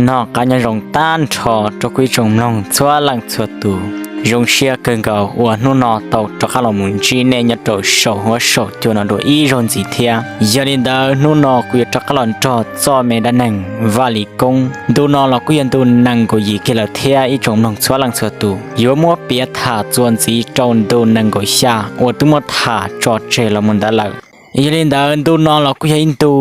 Noj qab nyob zoo tag nrho rau kuv ib tsoom mloog txhua leej txhua tus. Zoo siab kawg nkaus uas hnub no tau rov qab los mus ntsib nej nyob rau saum huab saum cua no dua ib zaug ntxiv thiab. Yog li ntawd hnub no kuv yuav rov qab los nrog txoj me dab neeg Vaj Lis Koob. Ntu no los kuj yog ntu nees nkaum yim kiag lawm thiab ib tsoom mloog txhua leej txhua tus. Yuav muab piav tham txuas ntxiv rau ntu nees nkaum xya uas twb muab tham tso tseg los mus ntawd lawm. Yog li ntawd ntu no los kuj yog ib ntu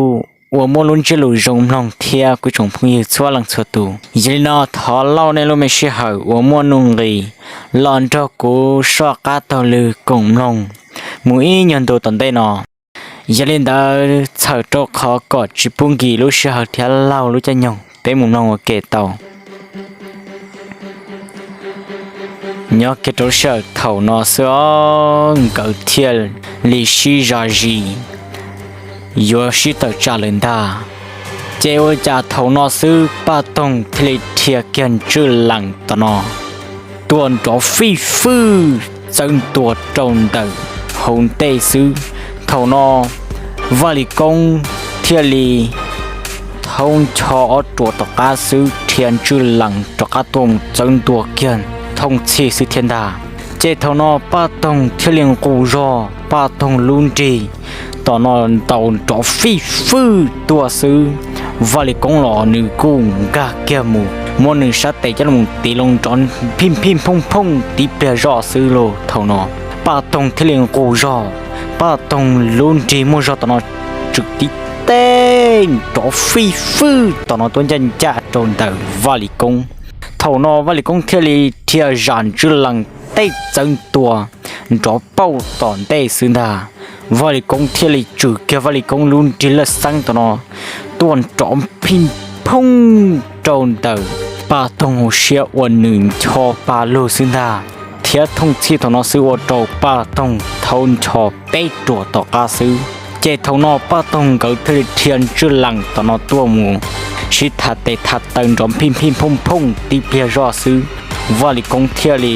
uas muaj lub ntsiab lus zoo mloog thiab kuv ib tsoom phooj ywg txhua leej txhua tus. Yog li no thov lauj nej lub me sij hawm uas muaj nuj nqis los nrog kuv soj qab taug lw koom mloog mus ib nyuag ntu tom ntej no. Yog li ntawd txhawm rau qhov kom tsis pub nkim lub sij hawm thiab laug lub caij nyoog, peb mus mloog ua ke tau. Nyob kiag rau lub sij hawm thaum no xwb os, nkawd thiaj li sib zam zis yuav sib tawm tsam lawm ntag. Ces ua cas thaum no xwb Paj Toog thiaj li dhia kiag ntswj lees tom no tuaj nrov fij fwj txawv ntua rau ntawm hauv ntej xwb. Thaum no Vaj Lis Koob thiaj li thoob ncho ob ruam tom qab xwb dhia ntswj lees rov qab tuaj mus txawv ntua kiag thooj txhij xwb thiab ntag. Ces thaum no Paj Toog thiaj li nqus zog, Paj Toog lub nrig tom no ntaus nrov fij fwj tuaj xwb. Vaj Lis Koob los nws kuj nkag kiag mus muab nws sab tes coj los mus tiv loo nrov phij phij phooj phooj tib pliag zoj xwb lauj. Thaum no Paj Toog thiaj li nqus zog, Paj Toog lub nrig muaj zog tom no tswm tib teg nrov fij fwj tom no tuaj ncaj ncaj rau ntawm Vaj Lis Koob. Thaum no Vaj Lis Koob thiaj li dhia zam ntswj lees tej txawv ntua nrov pauj tom ntej xwb ntag. Vaj Lis Koob thiaj li tswm kiag Vaj Lis Koob lub nrig laj xeeb tom no tuaj nrov phij phooj rau ntawm Paj Toog hauv siab uas nws ncho pa lug xwb ntag. Thiab thooj txhij thaum no xwb ua rau Paj Toog thoob ncho peb ruam tom qab xwb. Ces thaum no Paj Toog nkawd thiaj li dhia ntswj lees tom no tuaj mus sib tham tes tham taw nrov phij phij phooj phooj tib pliag zoj xwb. Vaj Lis Koob thiaj li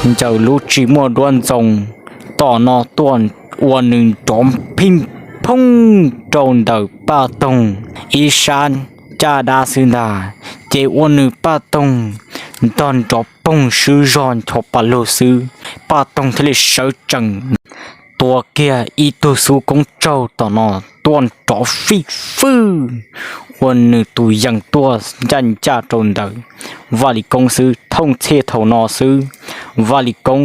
ncaws lub tsis muaj duab ntxoo tom no tuaj ua nws nrov phij phooj rau ntawm Paj Toog ib sab caj dab xwb ntag. Ces ua nws Paj Toog ntog nrov poog swb zog ncho pa lug xwb, Paj Toog thiaj li sawv tsees tua kiag ib tug xub koob tsaug tom no tuaj nrov fij fwj ua nws tus yees tuaj ncaj ncaj rau ntawm Vaj Lis Koob xwb. Thooj txhij thaum no xwb, Vaj Lis Koob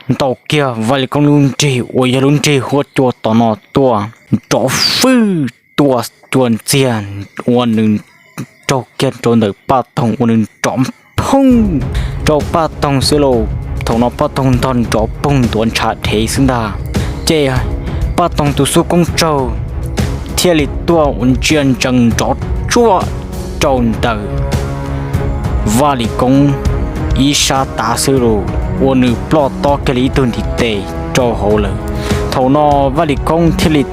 ntaus kiag Vaj Lis Koob lub nrig uas yog lub nrig huab cua tom no tuaj nrov fwj tuaj cua ntxiag ua nws raug kiag rau ntawm Paj Toog ua nws nrov phooj rau Paj Toog xwb lauj. Thaum no Paj Toog ntog nrov poog ntuav ntshav dhev xwb ntag. Ces Paj Toog tus xub koob tsaug thiaj li tuaj ua ntsia ntsees nrov tsuaj rau ntawm Vaj Lis Koob ib sab tav xwb lauj, ua nws ploj tob kiag li ib tug ntiv tes rau hauv lawm. Thaum no Vaj Lis Koob thiaj li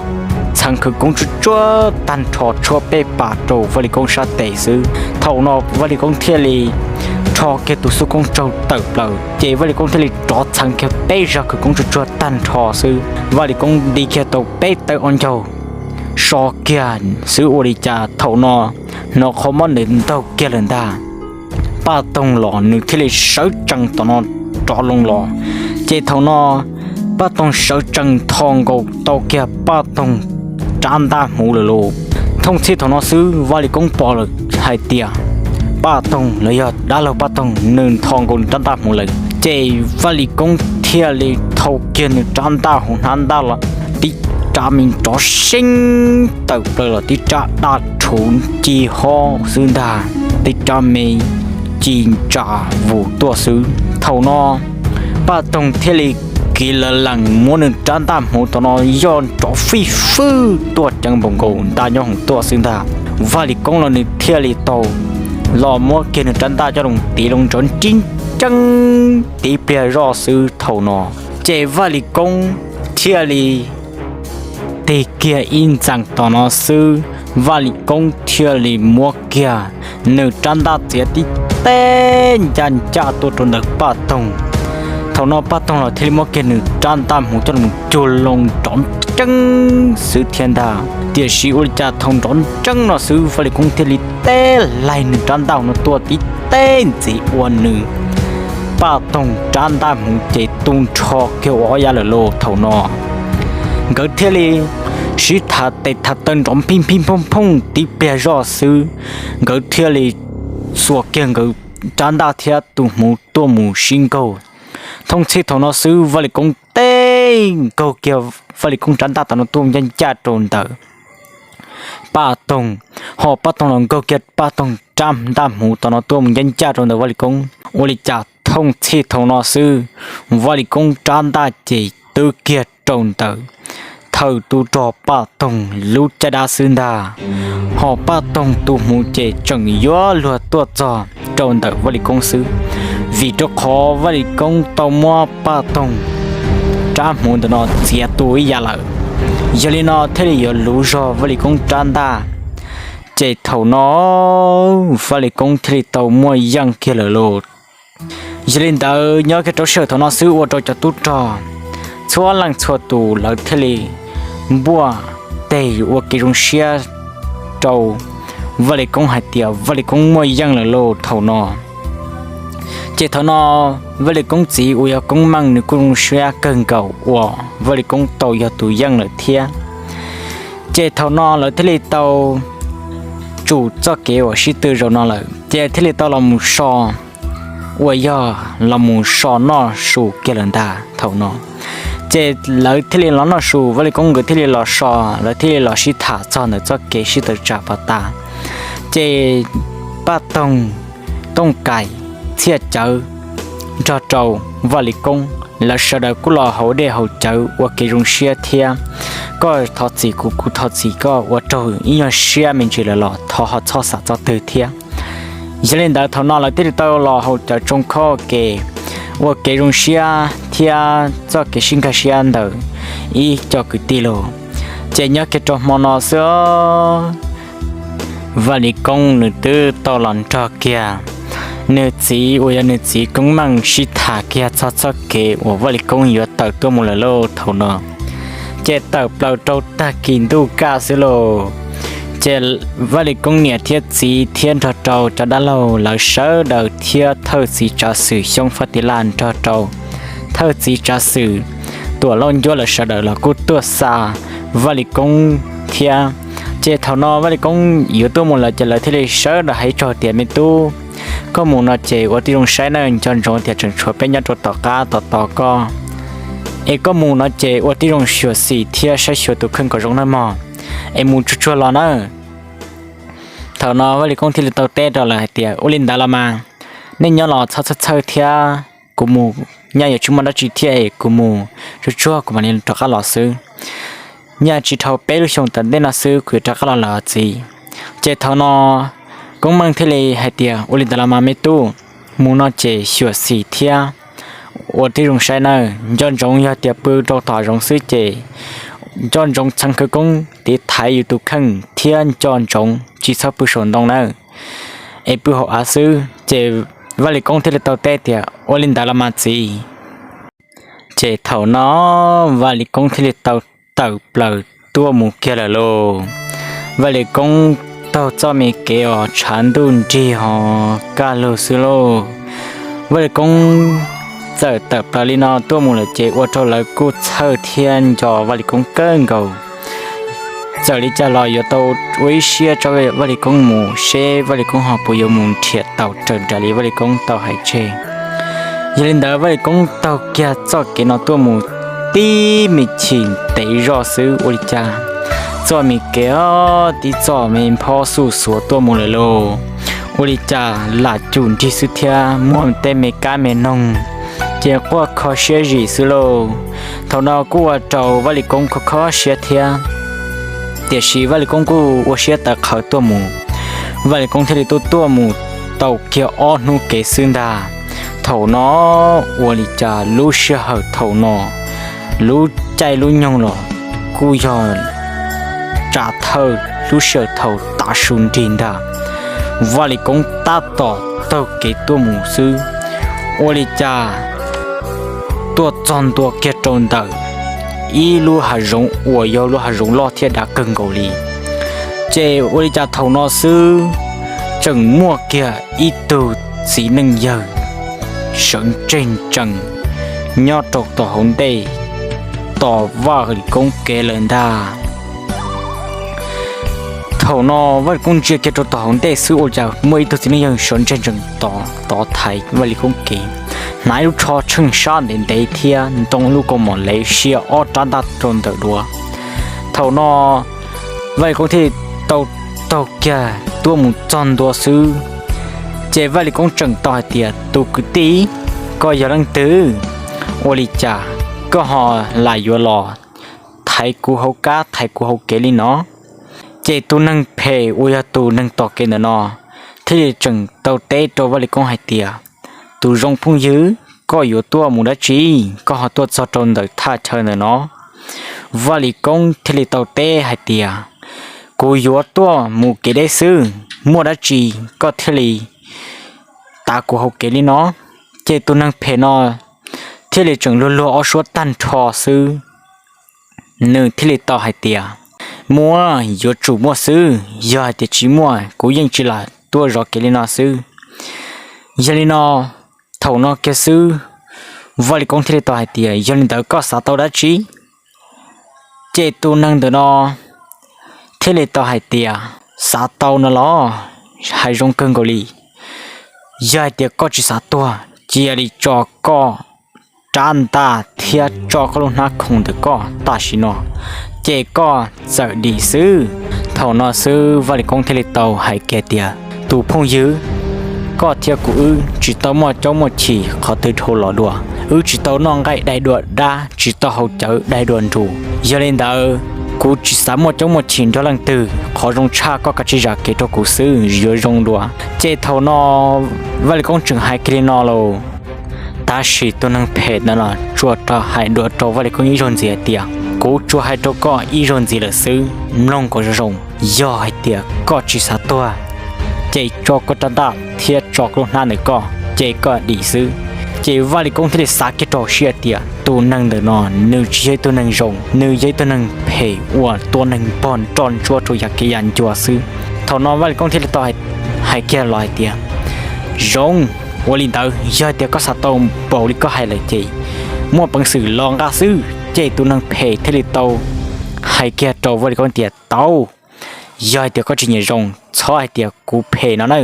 txheev khawv koob tsuag tsuag tag nrho tshuab peb pas rau Vaj Lis Koob sab tes xwb. Thaum no Vaj Lis Koob thiaj li rho kiag tus xub koob tsaug tawm plaws, ces Vaj Lis Koob thiaj li rov txheev kiag peb zag khawv koob tsuag tsuag tag nrho xwb. Vaj Lis Koob nti kiag tau peb tawb ob ncaug so kiag xwb ua li cas thaum no hnov qhov mob ntawd ntaug kiag lawm ntag. Paj Toog los nws thiaj li sawv tsees tom no rov loo los. Ces thaum no Paj Toog sawv tsees tho nkaus tau kiag Paj Toog rab ntaj hmuv lawm lauj. Thooj txhij thaum no xwb Vaj Lis Koob pom lawm hais tias Paj Toog los yog dab laug Paj Toog nws tho nkaus nws rab ntaj hmuv lawm. Ces Vaj Lis Koob thiaj li thau kiag nws rab ntaj hauv hnab ntaj los tib rab me nrov seeb tawm plaws los tib rab daj rhuv ci hob xwb ntag, tib rab me ci ntsa vus tuaj xwb. Thaum no Paj Toog thiaj li kiv lawv lees muab nws rab ntaj hmuv thaum no yoj nrov fij fwj tuaj ceev npaum nkaus ntaj nyob hoom tuaj xwb ntag. Vaj Lis Koob los nws thiaj li tau los muab kiag nws rab ntaj coj los tiv loo nrov nrib nceeb tib pliag zoj xwb thaum no. Ces Vaj Lis Koob thiaj li tig kiag ib ntxees tom no xwb, Vaj Lis Koob thiaj li muab kiag nws rab ntaj txiav tib teg ncaj ncaj tuaj rau ntawm Paj Toog. Thaum no Paj Toog los thiaj li muab kiag nws rab ntaj hmuv coj los cug loo nrov tseeb xwb thiab ntag. Tiam sis ua li cas thaum nrov tseeb no xwb Vaj Lis Koob thiaj li teb laig nws rab ntaj no tuaj tib teg ntxiv ua nws Paj Toog rab ntaj hmuv ces tu nrho kiag ua ob yav lawm lauj. Thaum no nkawd thiaj li sib tham tes tham taw nrov phij phij phooj phooj tib pliag zoj xwb, nkawd thiaj li xuas kiag nkawd rab ntaj thiab tus hmuv tuaj mus sib nkaug. Thooj txhij thaum no xwb Vaj Lis Koob teb nkaug kiag Vaj Lis Koob rab ntaj tom no tuaj ncaj ncaj rau ntawm Paj Toog, ho Paj Toog los nkaug kiag Paj Toog rab ntaj hmuv tom no tuaj mus ncaj ncaj rau ntawm Vaj Lis Koob. Ua li cas thooj txhij thaum no xwb Vaj Lis Koob rab ntaj ces twb kiag rau ntawm thawj tub rog Paj Toog lub caj dab xwb ntag, ho Paj Toog tus hmuv ces tseem yuav luag tuaj txog rau ntawm Vaj Lis Koob xwb, vim rau qhov Vaj Lis Koob tau muab Paj Toog rab hmuv ntawm no txiav tu ib yam lawm. Yog li no thiaj li yuav luv zog Vaj Lis Koob rab ntaj, ces thaum no Vaj Lis Koob thiaj li tau muaj yeej kiag lawm lauj. Yog li ntawd nyob kiag rau sij hawm thaum no xwb ua rau cov tub rog txhua leej txhua tus lawv thiaj li npuaj teg ua kev zoo siab rau Vaj Lis Koob hais tias Vaj Lis Koob muaj yeej lawm lauj thaum no. Ces thaum no Vaj Lis Koob txiv uas yog Koob Meej nws kuj zoo siab kawg nkaus uas Vaj Lis Koob tau yog tus yeej lawm thiab. Ces thaum no lawv thiaj li tau tsum txoj kev uas sib tw zaum no lawm ces thiaj li tau los mus so uas yog los mus so noj su kiag lawm ntag thaum no. Ces lawv thiaj li los noj su, Vaj Lis Koob nkawd thiaj li los so, lawv thiaj li los sib tham txog ntawm txoj kev sib tawm tsam pov tas. Ces Paj Toog, Tooj Kaim, Txhiaj Cawv nrog rau Vaj Lis Koob lawv sawv daws kuj los haus dej haus cawv ua kev zoo siab thiab koj thov txim kuv, kuv thov txim koj ua raug ib nyuag siab me ntsis lawm los thov ho txhob xav txog twg thiab. Yog li ntawd thaum no lawv thiaj li tau los haus cawv tsoo khob ua ke ua kev zoo siab thiab txoj kev sib nkag siab ntawm ib co kwv tij lauj. Ces nyob kiag rau hmo no xwb Vaj Lis Koob nws twb tau los nrog kiag nws txiv uas yog nws txiv Koob Meej sib tham kiag txog txoj kev uas Vaj Lis Koob yuav tawm tuaj mus lawm lauj thaum no. Ces tawm plaws rau tag kis ntuj kaj xwb lauj. Ces Vaj Lis Koob niam thiab txiv thiab nrog rau cov dab laug lawv sawv daws thiab thawj txiv tsav xwm Xyoob Faj Tis Laj nrog rau thawj txiv tsav xwm Tuam Lauj Ncuab lawv sawv daws los kuj tuaj xa Vaj Lis Koob thiab. Ces thaum no Vaj Lis Koob yuav tuaj mus lawm ces lawv thiaj li sawv daws hais tsaug tias me tub, koj mus no ces ua tib zoo saib nawb, nco ntsoov tias tseem tshuav peb nyob rau tom qab tos tos koj. Es koj mus no ces ua tib zoo xyuam xim thiab saib xyuas tus kheej kom zoo nawb mog, es mus tsuag tsuag los nawb. Thaum no Vaj Lis Koob thiaj li tau teb rau lawv hais tias ua li ntawd los mas nej nyob los txhob txhawj txhawj thiab, kuv mus nyaj yuav tsis muaj dab tsi thiab es kuv mus tsuag tsuag kuv mam li rov qab los xwb. Nyaj tsis dhau peb lub xyoo tom ntej no xwb kuv yuav rov qab los lawm txiv. Ces thaum no Koob Meej thiaj li hais tias ua li ntawd los mas me tub, mus no ces xyuam xim thiab ua tib zoo saib nawb, nco ntsoov yog tias pw rau tom zoov xwb ces nco ntsoov txheev khawv koob tiv thaiv yus tus kheej thiab nco ntsoov tsis txhob pw saum ntoo nawb, es pw hauv av xwb. Ces Vaj Lis Koob thiaj li tau teb tias ua li ntawd los mas txiv. Ces thaum no Vaj Lis Koob thiaj li tau tawm plaws tuaj mus kiag lawm lauj. Vaj Lis Koob taug txoj me kev os tshav ntuj nrig ho kaj lug xwb lauj. Vaj Lis Koob txawm tawm plaws li no tuaj mus lawm ces ua rau lawv kuj txhawj thiab nco Vaj Lis Koob kawg nkaus. Txawm li cas los yuav tau ua ib siab tso Vaj Lis Koob mus seb Vaj Lis Koob ho puas yuav mus nrhiav tau raws nraim li Vaj Lis Koob tau hais tseg. Yog li ntawd Vaj Lis Koob taug kiag txoj kev no tuaj mus tib me chim ntev zoj xwb ua li cas txoj me kev os tib txoj me nphob xuj xuav tuaj mus lawm lauj. Ua li cas lam cum nrig xwb thiab muaj tej me kab me noog ces quaj kho siab zim xwb lauj. Thaum no kuj ua rau Vaj Lis Koob kho kho siab thiab, tiam sis Vaj Lis Koob kuj ua siab tawv qhawv tuaj mus. Vaj Lis Koob thiaj li tuaj tuaj mus tau kiag ob hnub kev xwb ntag. Thaum no ua li cas lub sij hawm thaum no lub caij lub nyoog los kuj yog tsam thawj lub sij hawm thaum tav su nrig ntag. Vaj Lis Koob tab tom taug kev tuaj mus xwb, ua li cas tuaj txog ntua kiag rau ntawm ib lub hav zoov uas yog lub hav zoov loj thiab dav kawg nkaus li. Ces ua li cas thaum no xwb, tseem muaj kiag ib tug txiv neej yawg sawv ntseg ntsees nyob rau tom hauv ntej tos Vaj Lis Koob kev lawm ntag. Thaum no Vaj Lis Koob ntsia kiag rau tom hauv ntej xwb ua cas muaj ib tug txiv neej yawg sawv ntseg ntsees tov thaiv Vaj Lis Koob kev, hnav ib lub tsho tsheej sab ntev ntev thiab ntoo ib lub kaus mom lev sia ob rab ntaj rau ntawm duav. Thaum no Vaj Lis Koob thiaj li tau taug kiag tuaj mus txog ntua xwb, ces Vaj Lis Koob tseem tau hais tias, tus kwv tij, koj yog leej twg? Ua li cas koj ho lam yuav los thaiv kuv hauv kab thaiv kuv hauv kev li no? Ces tus neeg phem uas yog tus neeg tos kev ntawm no thiaj li tseem tau teb rau Vaj Lis Koob hais tias, tus zoo phooj ywg, koj yuav tuaj mus dab tsi koj ho tuaj txog rau ntawm thaj chaw ntawm no? Vaj Lis Koob thiaj li tau teb hais tias, kuv yuav tuaj mus kev deb xwb, muaj dab tsi koj thiaj li tav kuv hauv kev li no? Ces tus neeg phem no thiaj li tseem luag luag ob suab tag nrho xwb, nws thiaj li tau hais tias, muaj, yuav tsum muaj xwb, yog hais tias tsis muaj kuv yeej tsis lam tuaj zov kev li no xwb. Yog li no, thaum no kiag xwb, Vaj Lis Koob thiaj li tau hais tias, yog li ntawd koj xav tau dab tsi? Ces tus neeg ntawm no thiaj li tau hais tias, xav tau no los hais zoo kawg nkaus li, yog hais tias koj tsis xav tuag cia li tso koj rab ntaj thiab tso koj lub hnab khoom ntawm koj tam sim no, ces koj txawm dim xwb. Thaum no xwb Vaj Lis Koob thiaj li tau hais kiag tias, tus phooj ywg, koj thiab kuv wb tsis tau muaj caub muaj chim qhov twg dhau los dua, wb tsis tau noj nqaij daig dua dab, tsis tau haus cawv daig dua nruas. Yog li ntawd, kuv tsis xav muaj caub muaj chim nrog leej twg, qhov zoo tshaj koj kav tsij zam kev rau kuv xwb yuav zoo dua. Ces thaum no Vaj Lis Koob tseem hais kiag li no lauj, tab sis tus neeg phem ntawd no tsuas rov hais dua rau Vaj Lis Koob ib zaug ntxiv hais tias, kuv tsuas hais rau koj ib zaug ntxiv lawm xwb, mloog kom zoo zoo. Yog hais tias koj tsis xav tuag, ces tso koj rab ntaj thiab tso koj lub hnab ntawm koj, ces koj dim xwb. Ces Vaj Lis Koob thiaj li xav kiag rau hauv siab tias tus neeg ntawm no nws tsis yog ib tug neeg zoo, nws yog ib tug neeg phem uas tua neeg npog nroj ntsuab rau yav kev yav ncua xwb. Thaum no Vaj Lis Koob thiaj li tau hais kiag los hais tias, zoo, ua li ntawd yog hais tias koj xav tau npaum li koj hais lawm ces muaj peev xwm los nqa xwb. Ces tus neeg phem thiaj li tau hais kiag rau Vaj Lis Koob tias, tau, yog hais tias koj tsis nyiam zoo txhob hais tias kuv phem no na.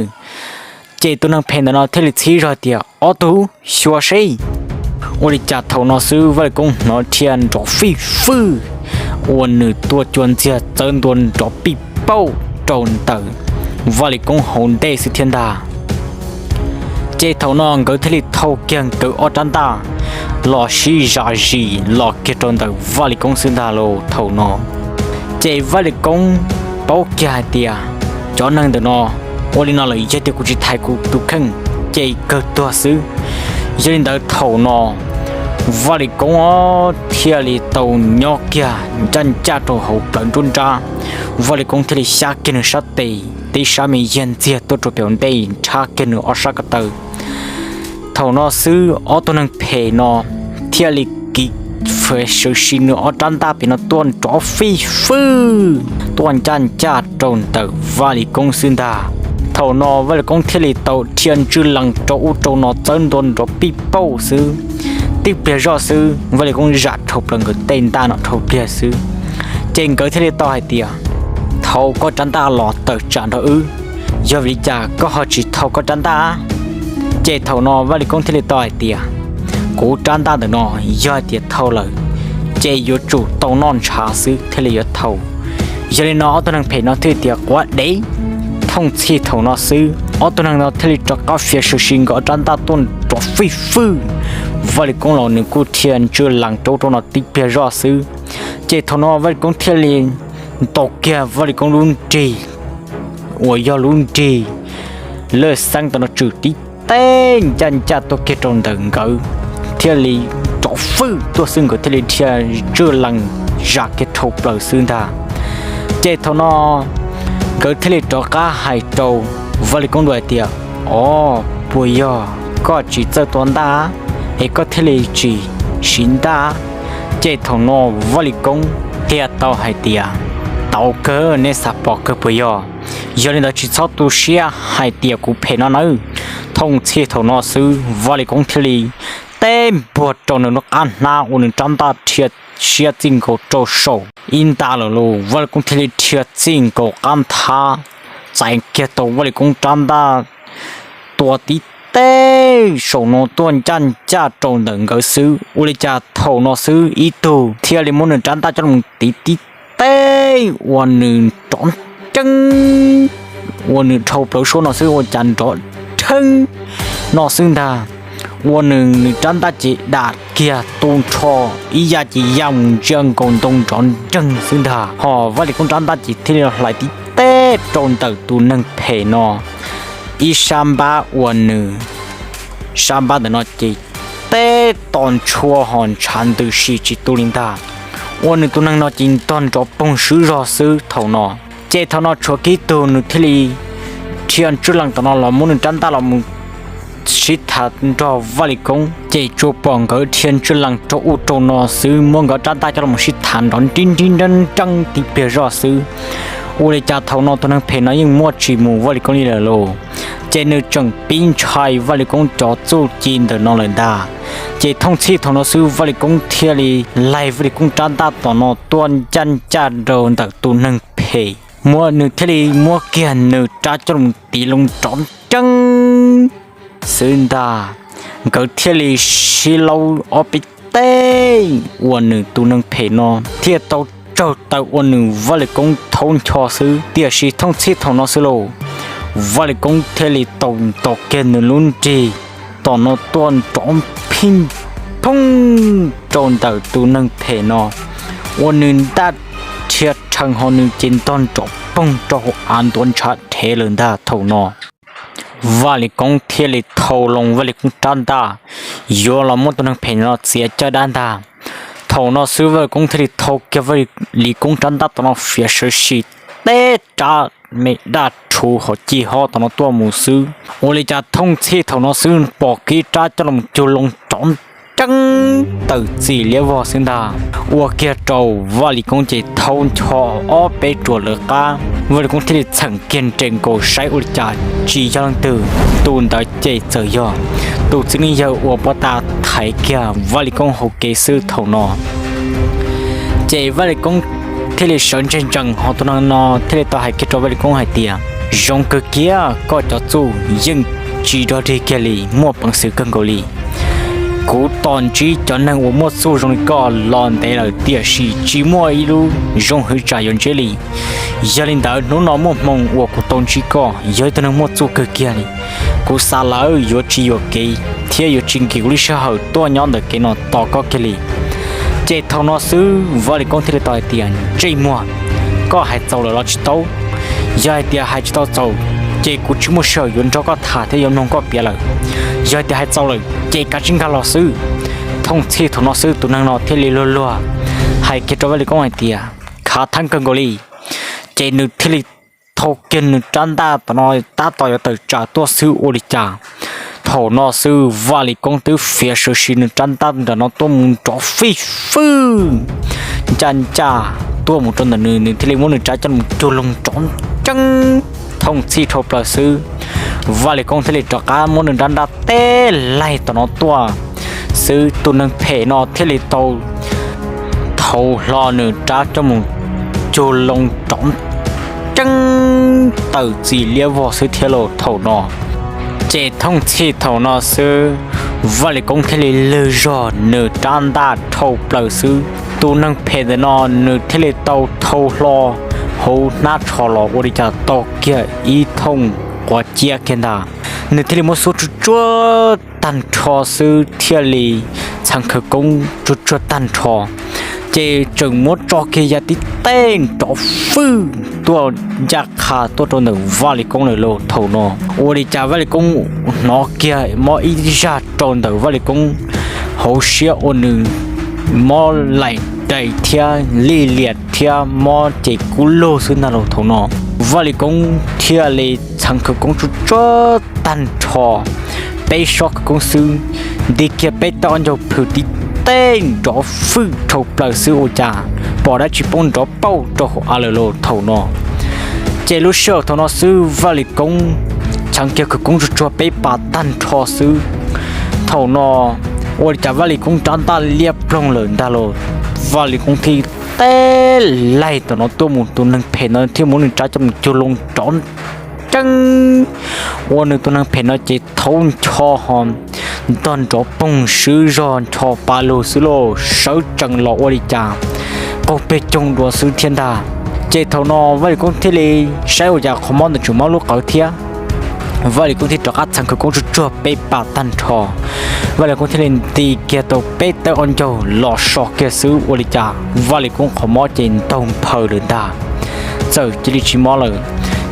Ces tus neeg phem ntawm no thiaj li txhib zog tias, ob tug xyuas seb. Ua li cas thaum no xwb Vaj Lis Koob hnov dhia nrov fij fwj uas nws tua cua ntxiag txawv ntua nrov pij pauj rau ntawm Vaj Lis Koob hauv ntej xwb thiab ntag. Ces thaum no nkawd thiaj li thau kiag nkawd ob rab ntaj los sib zam zis los kiag rau ntawm Vaj Lis Koob xwb ntag lauj. Thaum no ces Vaj Lis Koob paub kiag hais tias cov neeg ntawm no ua li no lawm, yog tias kuv tsis thaiv kuv tus kheej ces kawg tuag xwb. Yog li ntawd thaum no Vaj Lis Koob thiaj li tau nyob kiag ncaj ncaj rau hauv plawv nruab nrab. Vaj Lis Koob thiaj li xyab kiag nws sab tes, tib sab me yag ntxiag tuaj rau pem hauv ntej nrhab kiag nws ob sab ko taw. Thaum no xwb ob tug neeg phem no thiaj li kiv fam sawv si nws ob rab ntaj pem no tuaj nrov fij fwj tuaj ncaj ncaj rau ntawm Vaj Lis Koob xwb ntag. Thaum no Vaj Lis Koob thiaj li tau dhia ntswj lees rau ub rau no txawb ntua nrov pij pauj xwb. Tib pliag zoj xwb Vaj Lis Koob zam dhau plaws nkawd tej ntaj no dhau pliag xwb. Ces nkawd thiaj li tau hais tias, thau koj rab ntaj los tawm tsam nrog wb, yog vim li cas koj ho tsis thau koj rab ntaj? Ces thaum no Vaj Lis Koob thiaj li tau hais tias, kuv rab ntaj ntawm no yog hais tias thau lawm ces yuav tsum tau noj ntshav xwb thiaj li yuav thau. Yog li no ob tug neeg phem no thiaj li tias, quav dev. Thooj txhij thaum no xwb ob tug neeg no thiaj li rov qab fiav sawv si nkawd ob rab ntaj tuaj nrov fij fwj. Vaj Lis Koob los nws kuj dhia ntswj lees rau ub rau no tib pliag zoj xwb. Ces thaum no Vaj Lis Koob thiaj li ntaus kiag Vaj Lis Koob lub nrig uas yog lub nrig lawj xeeb ntawm no tswm tib teg ncaj ncaj tuaj kiag rau ntawm nkawd, thiaj li nrov fwj tuaj xwb nkawd thiaj li dhia ntswj lees zam kiag dhau plaws xwb ntag. Ces thaum no nkawd thiaj li rov qab hais rau Vaj Lis Koob dua hais tias, o, puas yog koj tsis txawj tua ntaj es koj thiaj li tsis siv ntaj? Ces thaum no Vaj Lis Koob thiaj tau hais tias, tau kawg, neb xav pom kawg puas yog? Yog li ntawd tsis txhob tu siab hais tias kuv phem no nawb. Thooj txhij thaum no xwb Vaj Lis Koob thiaj li teb npuag rau nws lub qab hnab ua nws rab ntaj dhia siab txij nkaus rau saum ib nta lawm lauj. Vaj Lis Koob thiaj li dhia txij nkaus qab nthab txais kiag tau Vaj Lis Koob rab ntaj tua tib teg saum no tuaj ncaj ncaj rau ntawm nkawd xwb. Ua li cas thaum no xwb ib tug thiaj li muab nws rab ntaj coj los tiv tib teg ua nws nrov nreeb, ua nws dhau plaws suab no xwb ua cas nrov nreeb no xwb ntag. Ua nws nws rab ntaj ces dam kiag tu nrho ib ya ces ya mus ntsia nkaus ntoo nrov nreeg xwb ntag. Ho Vaj Lis Koob rab ntaj ces thiaj li hlais tib teg rau ntawm tus neeg phem no ib sab npab ua nws sab npab ntawm no ces teb to ntshua ho ntshav ntws si tsis tu li ntag. Ua nws tus neeg no ces ntog nrov poog swb zog xwb thaum no. Ces thaum no tshuav kiag tug nws thiaj li dhia ntswj lees tom no los muab nws rab ntaj los mus sib thav nrog Vaj Lis Koob. Ces tsuas pom nkawd dhia ntswj lees rau ub rau no xwb, muab nkawd rab ntaj coj los sib thav nrov nrib nrib nreeb nreeb tib pliag zoj xwb. Ua li cas thaum no tus neeg phem no yeej muaj tsis mus Vaj Lis Koob li lawm lauj. Ces nws tseem pib ntshai Vaj Lis Koob cov txuj ci ntawm no lawm ntag. Ces thooj txhij thaum no xwb Vaj Lis Koob thiaj li laig Vaj Lis Koob rab ntaj tom no tuaj ncaj ncaj rau ntawm tus neeg phem, muab nws thiaj li muab kiag nws rab coj los tiv loo nrov nreeb xwb ntag. Nkawd thiaj li sib laub ob peb teg, ua nws tus neeg phem no thiaj tau tsaug taw ua nws Vaj Lis Koob thaub ncho xwb. Tiam sis thooj txhij thaum no xwb lauj, Vaj Lis Koob thiaj li tau ntaus kiag nws lub nrig tom no tuaj nrov phij phooj rau ntawm tus neeg phem no, ua nws ntaj dhia rhees ho nws ces ntog nrov poog rau hauv av ntuav ntshav dhev lawm ntag thaum no. Vaj Lis Koob thiaj li thau loo Vaj Lis Koob rab ntaj yuav los muab tus neeg phem no txiav caj dab ntag. Thaum no xwb Vaj Lis Koob thiaj li thau kiag Vaj Lis Koob rab ntaj tom no fiav sawv si teb rab me daj rhuv hauv cig hob tom no tuaj mus xwb. Ua li cas thooj txhij thaum no xwb pom kiag rab coj los cug loo nrov nreeb tawm txim liab vog xwb ntag. Ua kiag rau Vaj Lis Koob ces thaub ncho ob peb ruam lawv qab, Vaj Lis Koob thiaj li txheem kiag nres nkaus saib ua li cas tsis yog leej twg, tus ntawd ces txawm yog tus txiv neej yawg uas pov tas thaiv kiag Vaj Lis Koob hauv kev xwb thaum no. Ces Vaj Lis Koob thiaj li sawv ntseg ntsees ho tus neeg no thiaj li tau hais kiag rau Vaj Lis Koob hais tias, zoo kawg kiag, koj cov txuj yeej tsis dog dig kiag li, muaj peev xwm kawg nkaus li. Kuv tos ntsib cov neeg uas muaj txuj zoo li koj los ntev lawm tiam sis tsis muaj ib lub zoo hwv tsam yuav ntsib li. Yog li ntawd hnub no muaj hmoo uas kuv tau ntsib koj, yog ib tug neeg muaj txuj kawg kiag li. Kuv xav lawm yuav tsis yuam kev thiab yuav tsis nkim kuv lub sij hawm tuaj nyob ntawm kev no tos koj kiag li. Ces thaum no xwb Vaj Lis Koob thiaj li tau hais tias, ntsej muag, koj hais txaus lawm los tsis tau? Yog hais tias hais tsis tau txaus, ces kuv tsis muaj sij hawm yuav nrog koj tham thiab yuav mloog koj piav lawm. Yog hais tias hais txaus lawm ces kav tsij nkag los xwb. Thooj txhij thaum no xwb tus neeg no thiaj li luag luag hais kiag rau Vaj Lis Koob hais tias, khav theeb kawg nkaus li. Ces nws thiaj li thau kiag nws rab ntaj tom no tab tom yuav tawm tsam tuaj xwb ua li cas, thaum no xwb Vaj Lis Koob twb fiav sawv si nws rab ntaj nram no tuaj mus nrov fij fwj ncaj ncaj tuaj mus rau ntawm nws, nws thiaj li muab nws rab coj mus cug loo nrov nreeb. Thooj txhij dhau plaws xwb, Vaj Lis Koob thiaj li rov qab muab nws rab ntaj teb laig tom no tuaj xwb, tus neeg phem no thiaj li tau thau hlo nws rab coj mus cug loo nrov nreeb tawm txim liab vog xwb thiab lauj thaum no. Ces thooj txhij thaum no xwb, Vaj Lis Koob thiaj li lwg zog nws rab ntaj dhau plaws xwb, tus neeg phem ntawm no nws thiaj li tau thau hlo hauv hnab tsho los ua li cas tau kiag ib thooj quav ciab kiag ntag. Nws thiaj li muab xub tsuag tsuag tag nrho xwb thiaj li txheev khawv koob tsuag tsuag tag nrho, ces tseem muab tso kiag ya tib teg nrov fwj tuaj ncaj qha tuaj rau ntawm Vaj Lis Koob lawm lauj thaum no. Ua li cas Vaj Lis Koob hnov kiag mob ib zaj rau ntawm Vaj Lis Koob hauv siab ua nws mob laim dais thiab lij liam thiab mob ces kub lug xwb ntag lauj thaum no. Vaj Lis Koob thiaj li txheev khawv koob tsuag tsuag tag nrho peb sob khawv koob xwb, nti kiag peb tauj ncaug phwm tib teb nrov fwj dhau plaws xwb ua cas pom dab tsi poob nrov pauj rau hauv av lawm lauj thaum no. Ces lub sij hawm thaum no xwb Vaj Lis Koob cheev kiag khawv koob tsuag tsuag peb pas tag nrho xwb. Thaum no ua li cas Vaj Lis Koob rab ntaj liab ploog lawm ntag lauj. Vaj Lis Koob thiaj teb laig tom no tuaj mus tus neeg phem no thiaj muab nws rab coj mus cuag loo nrov tseeb, ua nws tus neeg phem no ces thaub ncho ho ntog nrov poog swb zog ncho pa lug xwb lauj, sawv tsees los ua li cas qaug peg coog dua xwb thiab ntag. Ces thaum no Vaj Lis Koob thiaj li saib ua cas qhov mob ntawd tseem mob lub qawv thiab. Vaj Lis Koob thiaj rov qab txheev khawv koob tsuag tsuag peb pas tag nrho. Vaj Lis Koob thiaj li nti kiag tau peb tawb ob ncaug los so kiag xwb ua li cas Vaj Lis Koob qhov mob ces ntaug nphaws lawm ntag, txawm cia li tsis mob lawm.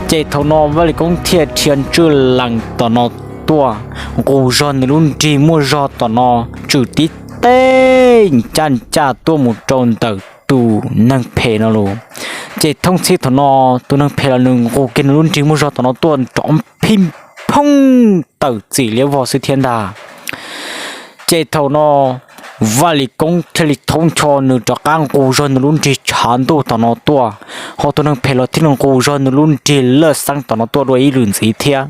Ces thaum no Vaj Lis Koob thiaj dhia ntswj lees tom no tuaj, nqus zog nws lub nrig muaj zog tom no tswm tib teb ncaj ncaj tuaj mus rau ntawm tus neeg phem no lauj. Ces thooj txhij thaum no tus neeg phem los nws nqus kiag nws lub nrig muaj zog tom no tuaj nrov phij phooj tawm txim liab vog xwb thiab ntag. Ces thaum no Vaj Lis Koob thiaj li thaub ncho nws rov qab nqus zog nws lub nrig tshav ntuj tom no tuaj, ho tus neeg phem los thiaj li nqus zog nws lub nrig laj xeeb tom no tuaj dua ib lwm ntxiv thiab.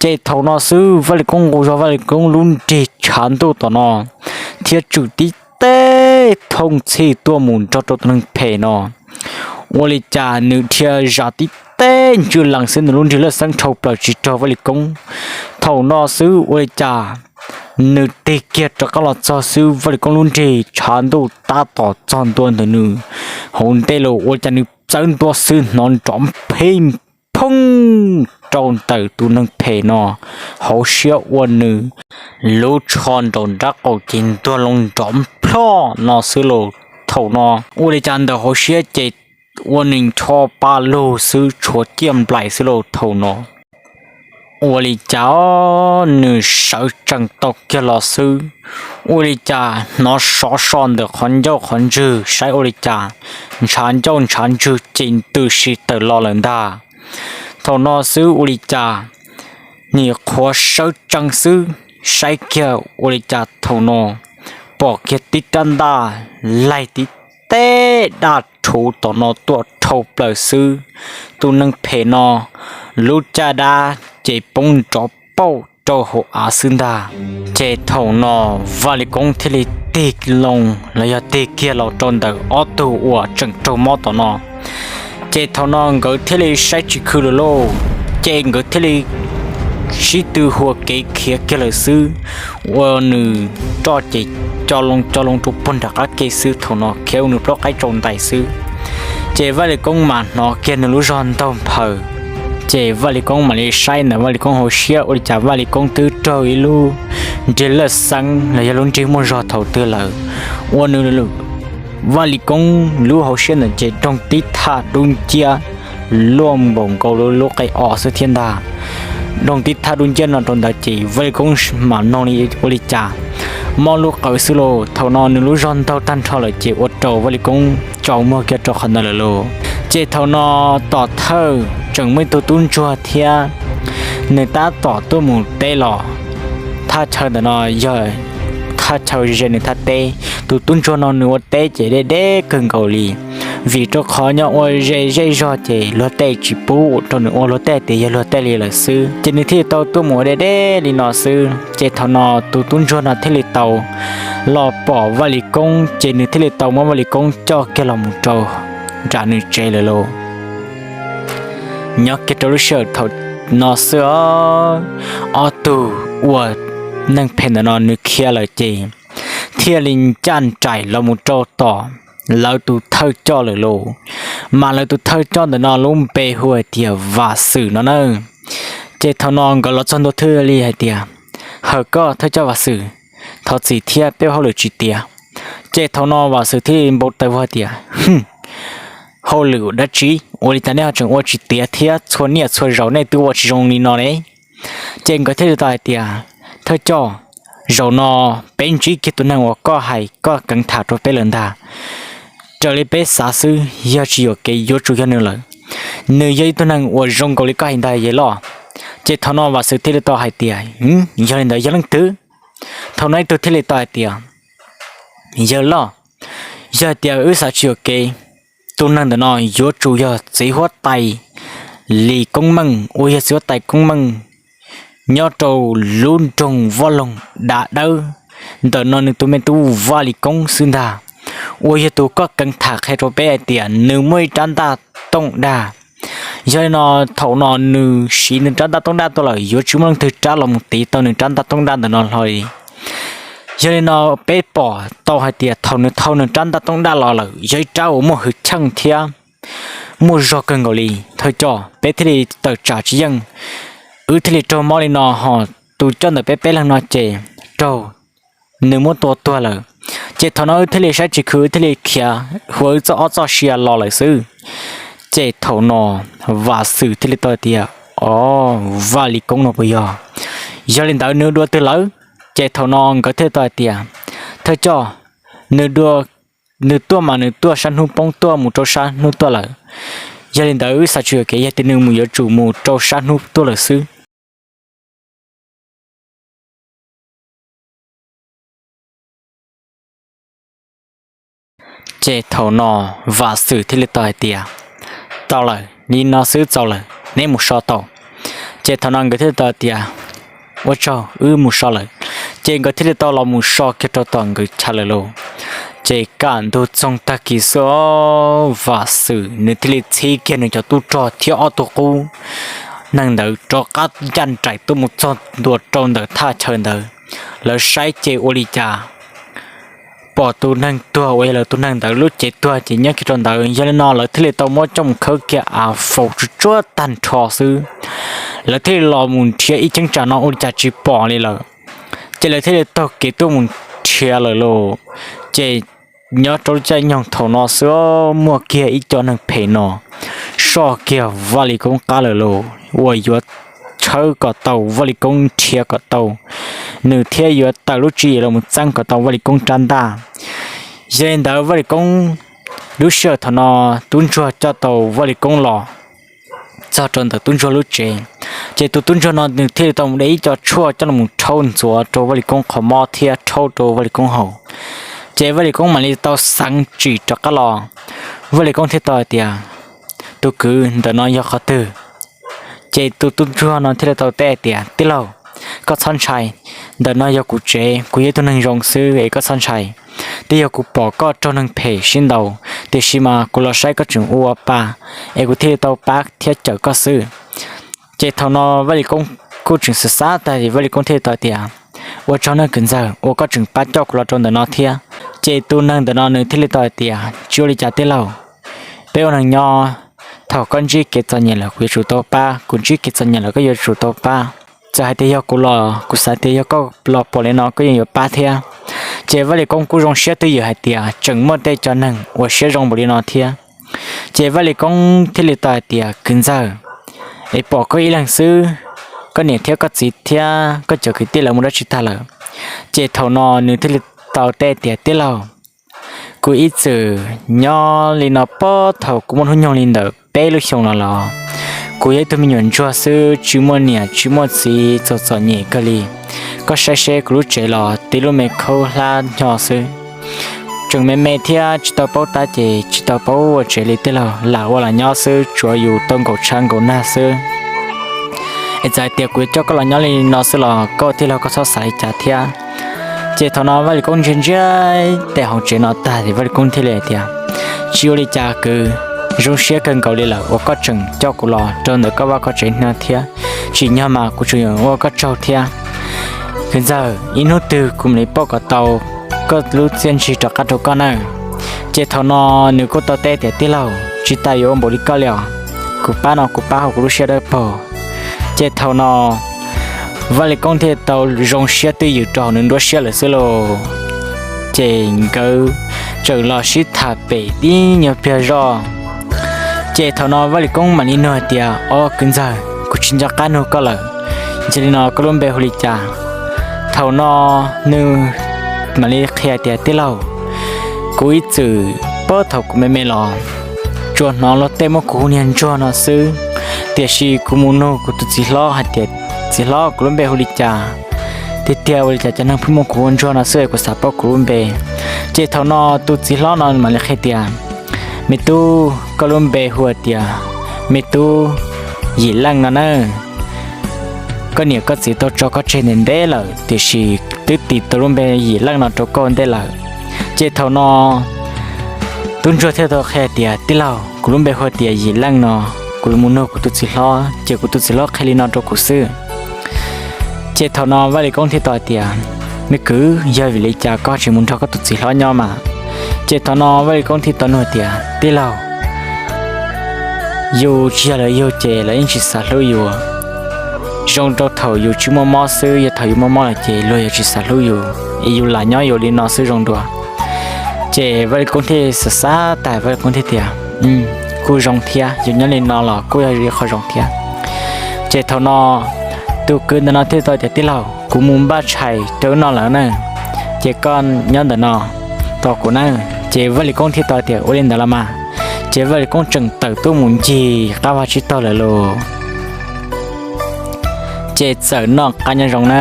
Ces thaum no xwb Vaj Lis Koob nqus zog Vaj Lis Koob lub nrig tshav ntuj tom no thiab tswm tib teb thooj txhij tuaj mus nrog rau tus neeg phem no. Ua li cas nws dhia zam tib teb ntswj lees xwb nws lub nrig laj xeeb dhau plaws tsis raug Vaj Lis Koob. Thaum no xwb ua li cas nws tig kiag rov qab los txog xwb Vaj Lis Koob lub nrig tshav ntuj tab tom txog ntua ntawm nws hauv ntej los ua li cas nws txawv ntua xwb hnov nrov phij phooj rau ntawm tus neeg phem no hauv siab ua nws lub tsho nraum nraub qaum ces ntuag loo nrov plhoj no xwb lauj. Thaum no ua li cas ntawm hauv siab ces ua nws ncho pa lug xwb tshuav ciaj nplaim xwb lauj thaum no. Ua li cas nws sawv tsees tau kiag los xwb, ua li cas hnov sov so ntawm qhov ncauj qhov ntswg saib ua li cas ntshav ncauj ntshav ntswg ces ntws si tawm los lawm ntag. Thaum no xwb ua li cas nim qhuav sawv tsees xwb saib kiag ua li cas thaum no pom kiag tib rab ntaj laig tib teb daj rhuv tom no tuaj dhau plaws xwb. Tus neeg phem no lub caj dab ces poob nrov pauj rau hauv av xwb ntag. Ces thaum no Vaj Lis Koob thiaj li tig loo los yog tig kiag los rau ntawm ob tug uas tseem raug mob tom no. Ces thaum no nkawd thiaj li saib tsis khw lawm lauj, ces nkawd thiaj li sib tw hua kev khiav kiag lawm xwb. Ua nws roj ces co loo co loo rau puag nram qab ke xwb, thaum no khiav ua nws plaub qaib tsaus ntais xwb. Ces Vaj Lis Koob mas hnov kiag nws lub zog ntaug nphaws. Ces Vaj Lis Koob mam li saib ntawm Vaj Lis Koob hauv siab ua li cas Vaj Lis Koob twb raug ib lub nrig laj xeeb los yog lub nrig muaj zog thaum twg lawm. Ua nws Vaj Lis Koob lub hauv siab ntawm ces doog tib thaj dub nciab luaj npaum nkaus lub qe os xwb thiab ntag. Doog tib thaj dub nciab no rau ntawd ces Vaj Lis Koob mam noog li ua li cas mob lub qawv xwb lauj. Thaum no nws lub zog ntaug tag nrho lawm ces ua rau Vaj Lis Koob tsaus muag kiag rau qhov ntawd lawm lauj. Ces thaum no tom thawj tseem muaj ib tug tub ntsuag thiab, nws tab tom tuaj mus teb los. Thaj chaw ntawm no yog thaj chaw ze nws thaj teb. Tus tub ntsuag no nws ua teb ces deb deb kawg nkaus li, vim rau qhov nyob ua ze zej zog ces luag tej tsis pub rau nws ua, luag tej tias yog luag tej li lawm xwb, ces nws thiaj li tau tuaj mus ua deb deb li no xwb. Ces thaum no tus tub ntsuag no thiaj li tau los pom Vaj Lis Koob, ces nws thiaj li tau muab Vaj Lis Koob coj kiag los mus rau nram nws tsev lawm lauj. Nyob kiag rau lub sij hawm thaum no xwb os, ob tug ua neeg phem ntawm no nws khiav lawm ces thiaj li ncaj nraim los mus rau tom lawv tus thawj coj lawm lauj. Mas lawv tus thawj coj ntawm no lub npe hu hais tias Vam Xwm no na. Ces thaum no nkawd los txog ntua thiaj li hais tias, hawm koj thawj coj Vam Xwm, thov txim thiab peb ua hauj lwm tsis tiav. Ces thaum no Vam Xwm thiaj li npau taws vog hais tias, hwm, hauj lwm dab tsi, ua li cas nej ho tseem ua tsis tiav thiab, txhua niaj txhua zaus nej twb ua tsis zoo li no ne? Ces nkawd thiaj li tau hais tias, thawj coj, zaum no peb ntsib kiag tus neeg uas koj hais koj keev tham rau peb lawm ntag. Raws li peb xav xwb yog tsis yuam kev yuav tsum yog nws lawm. Nws yog ib tug neeg uas zoo nkaus li koj hais ntag yawg loj. Ces thaum no Vam Xwm thiaj li tau hais tias, yog li ntawd yog leej twg? Thaum no ib tug thiaj li tau hais tias, Yawg loj, yog tias wb xav tsis yuam kev, tus neeg ntawm no yuav tsum yog txiv huab tais Lis Koob Meej uas yog txiv huab tais Koob Meej nyob rau lub nroog Vaj Loog Dav Dawb ntawm no nws tus me tub Vaj Lis Koob xwb ntag, uas yog tus koj keev tham qhia rau peb hais tias nws muaj ib rab ntaj tooj daj. Yog li no, thaum no nws siv nws rab ntaj tooj daj tuaj lawm, yuav tsis muaj leej twg rab los mus tiv tau nws rab ntaj tooj daj ntawm no hlo li. Yog li no, peb pom tau hais tias thaum nws thau nws rab ntaj tooj daj los lawm, yog ib rab uas muaj hwj chim thiab muaj zog kawg nkaus li. Thawj coj, peb thiaj li tawm tsam tsis yeej, wb thiaj li raug mob li no, ho tus coj ntawm peb peb leeg no ces raug nws muab tua tuag lawm. Ces thaum no wb thiaj li saib tsis khwv, wb thiaj li khiav hu wb txoj ob txoj sia los lawm xwb. Ces thaum no Vam Xwm thiaj li tau hais tias, Ov, Vaj Lis Koob no puas yog? Yog li ntawd nws dua twg lawm? Ces thaum no nkawd thiaj li tau hais tias, Thawj coj, nws dua, nws tuaj mas nws tuaj sab hnub poob tuaj mus rau sab hnub tuaj lawm. Yog li ntawd wb xav tsis yuam kev, yog tias nws mus yuav tsum mus rau sab hnub tuaj lawm xwb. Ces thaum no Vam Xwm thiaj li tau hais tias, Tau lawm, li no xwb txaus lawm, neb mus so tau. Ces thaum no nkawd thiaj li tau hais tias, Ua tsaug, wb mus so lawm. Ces nkawd thiaj li tau los mus so kiag rau tom nkawd chaw lawm lauj. Ces kaj ntug txoog tag kis xwb, Vam Xwm nws thiaj li txhib kiag nws cov tub rog thiab ob tug qub neeg ntawd rov qab ncaj nraim tuaj mus txog ntua rau ntawm thaj chaw ntawd. Lawv saib ces ua li cas pom tus neeg tuag uas yog lawv tus neeg ntawd lub cev tuag ces nyob kiag rau ntawd. Yog li no lawv thiaj li tau muab coj mus khawb kiag av faus tsuj tsuag tag nrho xwb. Lawv thiaj li los mus nrhiav ib cheeb tsam no ua li cas tsis pom li lawm. Ces lawv thiaj li taug kev tuaj mus nrhiav lawm lauj. Ces nyob rau lub caij nyoog thaum no xwb muaj kiag ib co neeg phem no soj kiag Vaj Lis Koob qab lawm lauj, uas yuav tshawb kom tau Vaj Lis Koob nrhiav kom tau nws thiab yuav tawm lub tswv yim los mus txeeb kom tau Vaj Lis Koob rab ntaj. Yog li ntawd Vaj Lis Koob, lub sij hawm thaum no tub ntsuag coj tau Vaj Lis Koob los txog rau ntawm tub ntsuag lub tsev. Ces tus tub ntsuag no nws thiaj li tau mus de ib co tshuaj coj los rhaub ntxuav rau Vaj Lis Koob qhov mob thiab rhaub rau Vaj Lis Koob haus. Ces Vaj Lis Koob mam li tau xeev tsim rov qab los. Vaj Lis Koob thiaj tau hais tias, Tus kwv, ntawm no yog qhov twg? Ces tus tub ntsuag no thiaj li tau teb hais tias, Tij laug, koj txhob ntshai, ntawm no yog kuv tsev, kuv yog ib tug neeg zoo xwb es koj txhob ntshai. Twb yog kuv pom koj raug neeg phem sib ntaus, tiam sis mas kuv los saib koj tseem ua pa, es kuv thiaj li tau pab thiab cawm koj xwb. Ces thaum no Vaj Lis Koob kuj tseem xav xav tag, Vaj Lis Koob thiaj li tau tias, Ua tsaug nawb kwv ntxawg uas koj tseem pab coj kuv los rau ntawm no thiab. Ces tus neeg ntawm no nws thiaj li tau hais tias, Tsis ua li cas tij laug, peb ua neeg nyob, thaum koj ntsib kev txom nyem lawm kuv yuav tsum tau pab, kuv ntsib kev txom nyem lawm koj yuav tsum tau pab. Txawm hais tias yog kuv los kuv xav tias yog koj los pom li no koj yeej yuav pab thiab. Ces Vaj Lis Koob kuj zoo siab twj ywm hais tias tseem muaj tej cov neeg uas siab zoo npaum li no thiab. Ces Vaj Lis Koob thiaj li tau hais tias, Kwv ntxawg, es pom koj ib leeg xwb, koj niam thiab koj txiv thiab koj cov kwv tij lawv mus dab tsi tag lawm? Ces thaum no nws thiaj li tau teb tias, Tij laug, kuv ib txwm nyob li no puag thaum kuv muaj hnub nyoog li ntawm peb lub xyoos los los. Kuv yog ib tug me nyuam ntsuag xwb, tsis muaj niam tsis muaj txiv, txom txom nyem kawg li. Koj saib seb kuv lub tsev los tib lub me khaub hlab hnyo xwb, tseem me me thiab tsis tau paub tab ces tsis tau paub ua tsev li tij laug, lam ua lam nyob xwb, tsuav yus tau nkaum tshav nkaum nag xwb. Es txawm hais tias kuv yuav coj koj los nyob li no xwb los koj tij laug koj txhob xav li cas thiab. Ces thaum no Vaj Lis Koob ntsia ntsia tej hauv tsev no tag ces Vaj Lis Koob thiaj li hais tias, Tsis ua li cas kwv, zoo siab kawg nkaus li lawm uas koj tseem coj kuv los rau ntawm koj vaj koj tsev no thiab. Tsim nyog mas kuv tseem yuav ua koj tsaug thiab. Kwv ntxawg, ib hnub twg kuv mam li pauj kom tau koj lub txiaj ntsig rov qab rau koj nawb. Ces thaum no nws kuj tau teb tias, Tij laug, tsis tas yuav ua npaum li koj li os, kuv pab no kuv pab hauv kuv lub siab dawb paug. Ces thaum no Vaj Lis Koob thiaj tau zoo siab twj ywm rau hauv nws nruab siab lawm xwb lauj. Ces nkawd tseem los sib tham pem tib nyuag pliag zoj. Ces thaum no Vaj Lis Koob mam li nug hais tias, Ob kwv ntxawg, kuv tsis nco qab nug koj lawm, yog li no koj lub npe hu li cas? Thaum no nws mam li qhia tias, Tij laug, kuv ib txwm puag thaum kuv me me los tsuas hnov luag tej muab kuv hu niag ntsuag no xwb, tiam sis kuv mus nug kuv tus txiv hlob hais tias, Txiv hlob, kuv lub npe hu li cas? tiag tiag ua li cas cov neeg pheej muab kuv hu ntsuag no xwb es kuv xav paub kuv lub npe. Ces thaum no tus txiv hlob no mam li qhia tias, me tub, koj lub npe hu tias me tub Yim Leej no na. Koj niam koj txiv tau tso koj tseg ntev ntev lawm tiam sis twb tis tau lub npe Yim Leej no rau koj ntej lawm. Ces thaum no tub ntsuag thiaj tau qhia tias, tij laug, kuv lub npe hu tias Yim Leej no, kuv mus nug kuv tus txiv hlob ces kuv tus txiv hlob qhia li no rau kuv xwb. Ces thaum no Vaj Lis Koob thiaj tau hais tias, me kwv, yog vim li cas koj tsis mus nrog koj tus txiv hlob nyob mas? Ces thaum no Vaj Lis Koob thiaj tau nug tias, tij laug, yus tsis yog lawv yug ces lawv yeej tsis xav hlub yus. Zoo rau thaum yus tsis muaj mob xwb, yog thaum yus muaj mob lawm ces luag yuav tsis xav hlub yus es yus lam nyob yus li no xwb zoo dua. Ces Vaj Lis Koob thiaj xav xav tas Vaj Lis Koob thiaj tias, kuj zoo thiab, yus nyob li no los kuj yog ib qho zoo thiab. Ces thaum no tus kwv ntawm no thiaj tau tias, tij laug, kuv mus npaj tshais rau no lawm na, ces koj nyob ntawm no tos kuv na. Ces Vaj Lis Koob thiaj tau tias, ua li ntawd los mas. Ces Vaj Lis Koob tseem tawm tuaj mus ncig qab vag tsib taug lawm lauj. Ces txawm noj qab nyob zoo na,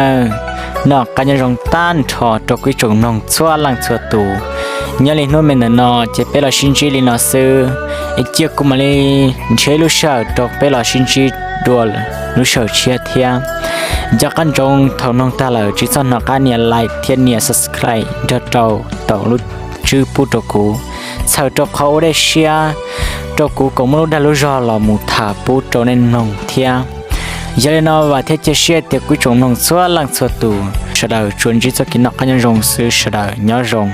noj qab nyob zoo tag nrho rau kuv ib tsoom mloog txhua leej txhua tus. Nyob li hnub me ntawm no ces peb los sib ntsib li no xwb, es cia kuv mam li nrhiav lub sij hawm rau peb los sib ntsib dua lub sij hawm tshiab thiab. Nco qab ntsoov thaum mloog tag lawm tsis txhob hnov qab nias like thiab nias subscribe nrog rau taus lub tswb pub rau kuv, txhawm rau qhov ua dej siab rau kuv kom muaj lub dag lub zog los mus tham pub rau nej mloog thiab. Yog li no vam thiab cia siab tias kuv ib tsoom mloog txhua leej txhua tus sawv daws tsuas ntsib txoj kev noj qab nyob zoo xwb, sawv daws nyob zoo.